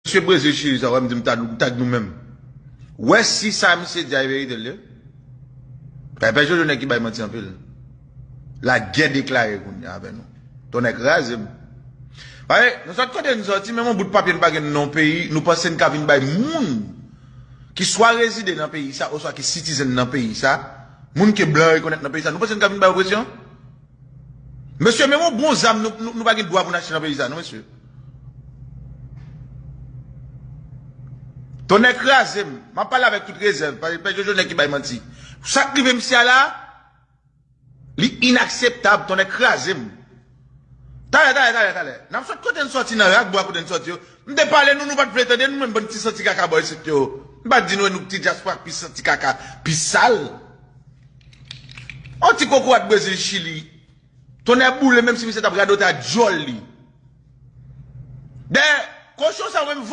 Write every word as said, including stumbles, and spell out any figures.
Mesye Brezil Chili sa, wè m di m tag, m tag nou menm. Wè si sa misye di a e verite l ye. Pèpè Jojo nèg ki bay manti anpil. Lagè deklare kounye a avè nou. Tonnè kraze m. Paske, nou sot kote n soti, menm yon bout papye n pa gen nan yon peyi, nou panse n ka vin bay moun ki swa rezide nan peyi sa, oswa ki citizen nan peyi sa, moun ke blan rekonèt nan peyi sa, nou panse n ka vin bay yo presyon? Mesye, menm yon bon zam, nou, nou, nou pa gen dwa pou n achte nan peyi sa, non, mesye. Tonnè kraze m. M ap pale avèk tout rezèv. Pè, pè Jojo nèg ki bay manti. Sa k rive misye a la, li inakseptab, tonnè kraze m. Talè, talè, talè, talè. N ap sot kote n soti nan rak bwa kote n soti yo. M te pale nou, nou pa t vle tande nou, menm bann ti santi kaka bò isit yo. M pa t di nou e nou ti dyaspora k pi santi kaka, pi sal. On ti kokorat Brezil Chili. Tonnè boule, menm si misye t ap radote a djòl li. Dayè, kochon sa yo menm